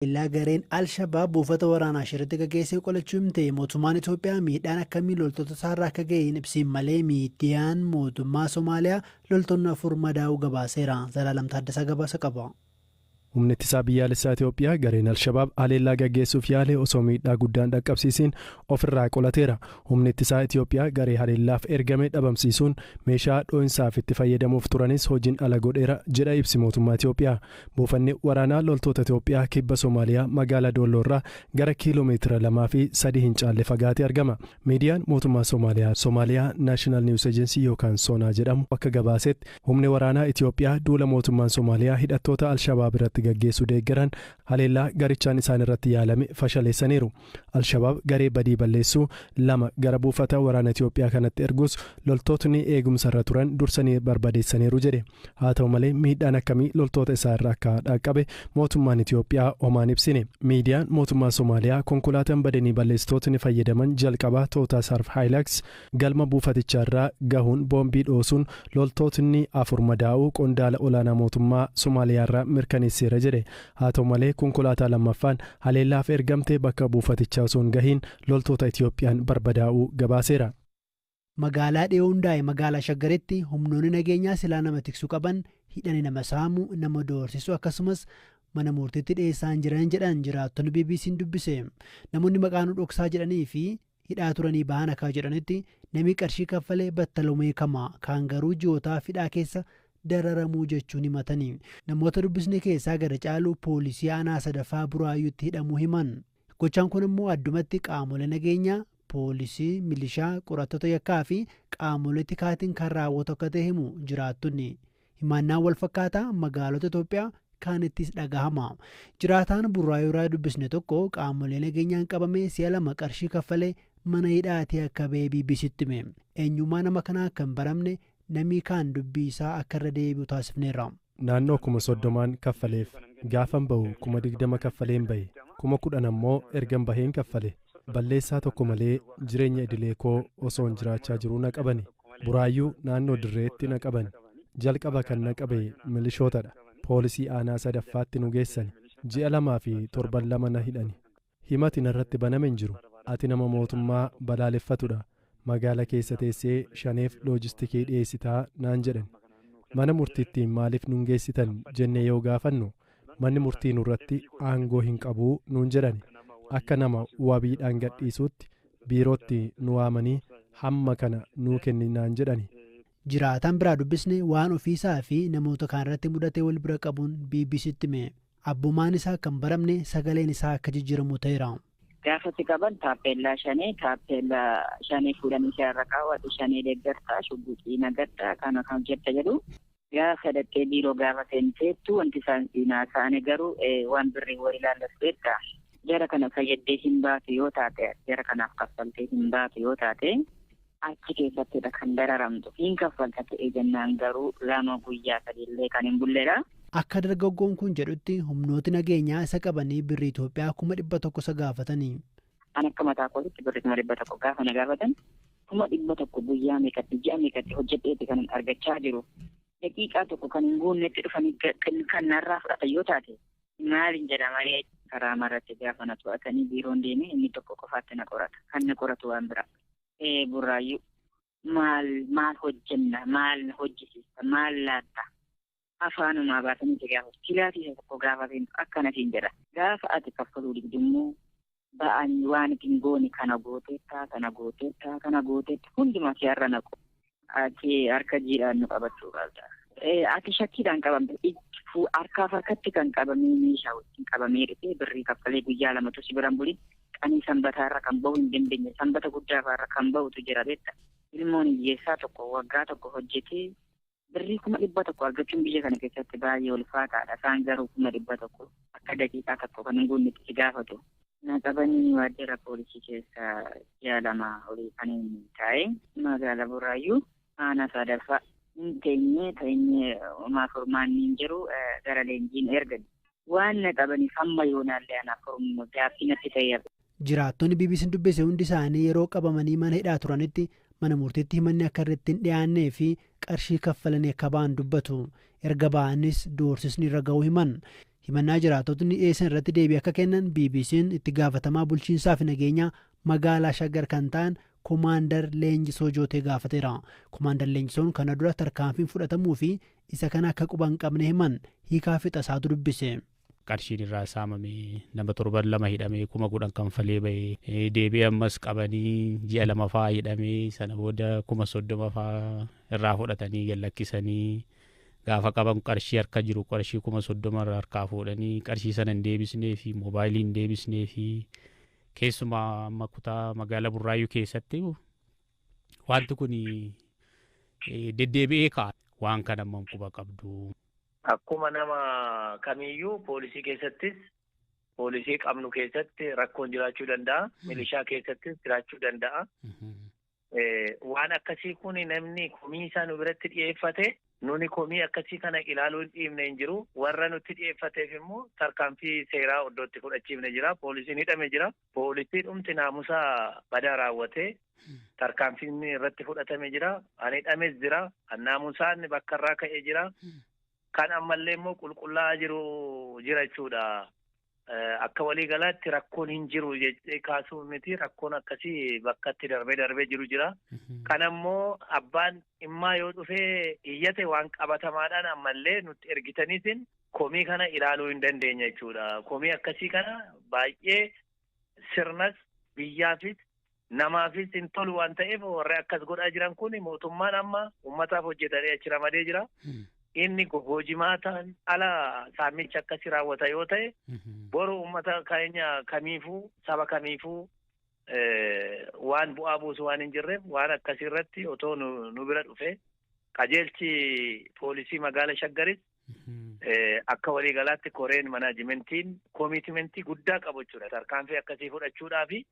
Haleellaa gareen Al-Shabaab buufata waraanaa isheerratti gaggeesse qolachuu himte. Mootummaan Itoophiyaa miidhaan akkamii loltoota isaarra akka ga'e hin ibsiin malee miidiyaan mootummaa Somaaliyaa loltoonni 4 madaa'uu gabaaseera. Zalaalam Taaddasaa gabaasa qaba. Humni ittisaa biyyaalessaa Itoophiyaa gareen Al-Shabaab haleellaa gaggeessuuf yaale osoo miidhaa guddaan dhaqqabsiisiin ofirraa qolateera. Humni ittisaa Itoophiyaa garee haleellaaf ergame dhabamsiisuun meeshaa dho'insaaf itti fayyadamuuf turanis hojiin ala godheera jedha ibsi mootummaa Itoophiyaa. Buufanni waraanaa loltoota Itoophiyaa kibba Somaaliyaa magaalaa Doolloo irraa gara kiiloomeetira 2 fi 3 hin caalle fagaatee argama. Miidiyaan mootummaa Somaaliyaa Somaaliyaa National News Agency yookaan Sonaa jedhamu akka gabaasetti humni waraanaa Itoophiyaa duula mootummaan Somaaliyaa hidhattoota Al-Shabaab irratti gaggeessu deeggaran haleellaa garichaan isaan irratti yaalame fashaleessaniiru. Al-Shabaab garee badii balleessuu 2 gara buufata waraana Itoophiyaa kanatti ergus loltootni eegumsarra turan dursanii barbadeessaniiru jedhe. Haa ta'u malee miidhaan akkamii loltoota isaa irra akka dhaqqabe mootummaan Itoophiyaa homaa hin ibsine. Miidiyaan mootummaa Somaaliyaa konkolaataan badanii balleessitootni fayyadaman jalqabaa Toyota Surf Hilux galma buufatichaa irraa gahuun boombii dhoosuun loltootni 4 madaa'uu qondaala olaanaa mootummaa Somaaliyaarraa mirkaneesseera jedhe. Haa ta'u malee konkolaataa lammaffaan haleellaaf ergamte bakka buufatichaa osoo hin gahiin loltoota Itoophiyaan barbadaa'uu gabaaseera. Magaalaa dhiyoo hundaa'e magaalaa Shaggaritti humnoonni nageenyaa silaa nama tiksuu qaban hidhanii nama saamu, nama doorsisu akkasumas mana murtiitti dhiyeessaa hin jiran jedhan jiraattonni BBC'n dubbise. Namoonni maqaa nu dhoksaa jedhanii fi hidhaa turanii bahan akka jedhanitti namni qarshii kaffale battaluma hiikama, kaan garuu ji'ootaaf hidhaa keessa dararamuu jechuun himatani. Namoota dubbisne keessaa gara caalu poolisii aanaa sadaffaa Buraayyuutti hidhamuu himan. Gochaan kun immoo addumatti qaamolee nageenyaa, poolisii, milishaa, qorattoota yakkaa fi qaamolee tikaatiin kan raawwatu akka ta'e himu jiraattonni. Himannaan wal fakkaataa magaalota Itoophiyaa kaanittis dhagahama. Jiraataan Buraayyuurraa dubbisne tokko qaamolee nageenyaan qabamee si'a 2 qarshii kaffalee mana hidhaatii akka ba'e BBCtti hime. Eenyummaa nama kanaa akka hin baramne namii kaan dubbii isaa akka irra deebi'u taasifneerra. Naannoo 30,000n kaffaleef. Gaafan bahu 20,000 kaffaleen bahe. 10,000 ammoo ergan baheen kaffale. Balleessaa tokko malee jireenya idilee koo osoon jiraachaa jiruu na qabani. Buraayyuu naannoo Dirreetti na qabani. Jalqaba kan na qabe milishootadha. Poolisii aanaa sadaffaatti nu geessani. Ji'a 2 fi torban 2 na hidhani. Himati narratti baname hin jiru. Ati nama mootummaa balaaleffatudha. Magaala keessa teessee Shaneef loojistikii dhiyeessita naan jedhani. Mana murtiitti maaliif nun geessitan jennee yoo gaafannu manni murtii nurratti aangoo hin qabu nuun jedhani. Akka nama wabiidhaan gadhiisuutti biirootti nu waamanii hamma kana nuu kenni naan jedhani. Jiraataan biraa dubbisne waan ofiisaa fi namoota kaanirratti mudate wal bira qabuun BBCtti hime. Abbummaan isaa akka hin baramne sagaleen isaa akka jijjiiramu ta'eera. Gaafa si qaban taappeellaa shanee taappeellaa shanee fuudhanii si irra kaa'u ati shanee deeggartaa shugguxii nagaddaa kana kan hojjetta jedhu. Gaafa dhaqxee biiroo gaafa seenteettu wanti isaan siin haasa'ani garuu waan birrii wal ilaallatu beektaa. Jara kana fayyaddee hin baatu yoo taate jara kanaaf kaffaltee hin baatu yoo taate achi keessattidha kan dararamtu. Hin kaffalta ta'ee jennaan garuu 2 guyyaa 3 illee kan hin bulledha. Akka dargaggoon kun jedhutti humnooti nageenyaa isa qabanii birrii Itoophiyaa 100,000 isa gaafatani. An akka mataa kootitti birrii 100,000 gaafa na gaafatan 100,000 guyyaa meeqatti ji'a meeqatti hojjedheeti kanan argachaa jiru. Daqiiqaa tokko kan hin guunnetti dhufanii kan narraa fudhatan yoo taate maalin jedha malee karaa maratti gaafa na to'atanii biiroon deemee inni tokko qofaatti na qorata. Kan na qoratu waan biraa. Burraayyuu maal maal hojjenna maal na hojjisiista maal laatta afaanumaa baasanii si gaafatu. Kilaasii isa tokko gaafa seentu akkana siin jedha. Gaafa ati kaffaluu diddu immoo ba'anii waan ati hin goone kana gooteetta kana gooteetta kana gooteetta hundumaa si har'a naqu. Ati harka jiidhaan nu qabachuu qabda. Ati shakkiidhaan qabamte. Harkaaf harkatti kan qabamee meeshaa wajjin qabamee dhufee birrii kaffalee guyyaa lamatu si biran bulin qanii sanbataa irra kan bahu hin dandeenye sanbata guddaa irra kan bahutu jira beekta. Ilmoon hiyyeessaa tokko waggaa tokko hojjetee birrii 100,000 argachuun biyya kana keessatti baay'ee ulfaataadha. Isaan garuu 100,000 akka daqiiqaa tokko kan hin guunnetti si gaafatu. Na qabanii waajjira poolisii keessa ji'a 2 olii kan hin taa'e magaala Buraayyuu aanaa sadaffaa. Hin teenye teenye homaa furmaanni hin jiru gara leenjii nu ergani. Waan na qabaniif hamma yoonaallee anaaf gaaffii natti ta'e. Jiraattonni BBC'n dubbise hundi isaanii yeroo qabamanii mana hidhaa turanitti mana murtiitti himanni akka irratti hin dhiyaannee fi qarshii kaffalanii akka ba'an dubbatu. Erga ba'anis doorsisni irra ga'uu himan. Himannaa jiraattotni dhiyeessan irratti deebii akka kennan BBC'n itti gaafatamaa bulchiinsaa fi nageenyaa magaalaa Shaggar kan ta'an Komaandar Leenjisoo Jootee gaafateera. Komaandar Leenjisoon kana dura tarkaanfiin fudhatamuu fi isa kana akka quba hin qabne himan. Hiikaa Fixasaatu dubbise. Qarshiin irraa saamame, nama torban 2 hidhamee 10,000 kanfalee bahee, deebi'ee ammas qabanii ji'a 2 fa'aa hidhamee, sana booda 30,000 fa'aa irraa fudhatanii gallakkisanii. Gaafa qaban qarshii harka jiru, qarshii 30,000 irraa harkaa fuudhanii, qarshii sana hin deebisnee fi moobaayilii hin deebisnee fi keessumaa amma kutaa magaalaa Burraayyuu keessatti wanti kun deddeebi'ee ka'a. Waan kana amma quba qabdu. Akkuma nama kamiyyuu poolisii keessattis, poolisii qabnu keessatti rakkoon jiraachuu danda'a. Milishaa keessattis jiraachuu danda'a. Waan akkasii kun namni komii isaa nu biratti dhiyeeffate, nuni komii akkasii kana ilaaluu hin dhiifne hin jiru. Warra nutti dhiyeeffateef immoo tarkaanfii seeraa iddootti fudhachiifne jira. Poolisiin hidhame jira. Poolisii dhumti naamusa badaa raawwatee tarkaanfiin irratti fudhatame jira. An hidhames jira. An naamusaan bakka irraa ka'ee jira. Kan ammallee immoo qulqullaa'aa jiru jira jechuudha. Akka waliigalaatti rakkoon hin jiru jechee kaasuu miti, rakkoon akkasii bakkatti darbee darbee jiru jira. Kan ammoo abbaan dhimmaa yoo dhufee iyyate, waan qabatamaadhaan ammallee nutti ergitaniitiin komii kana ilaaluu hin dandeenya jechuudha. Komii akkasii kana baay'ee sirnas biyyaafis namaafis hin tolu waan ta'eef, warri akkas godhaa jiran kun, mootummaan amma uummataaf hojjetanii achi ramadee jira. Inni hojimaatan ala saamicha akkasii raawwata yoo ta'e, boru uummata keenya kamiifuu, saba kamiifuu waan bu'aa buusu waan hin jirreef, waan akkasii irratti otoo nu bira dhufe, qajeelchi poolisii magaala Shaggaris akka waliigalaatti koreen manaajimentiin commitmentii guddaa qabu jechuudha. Tarkaanfii akkasii fudhachuudhaafi.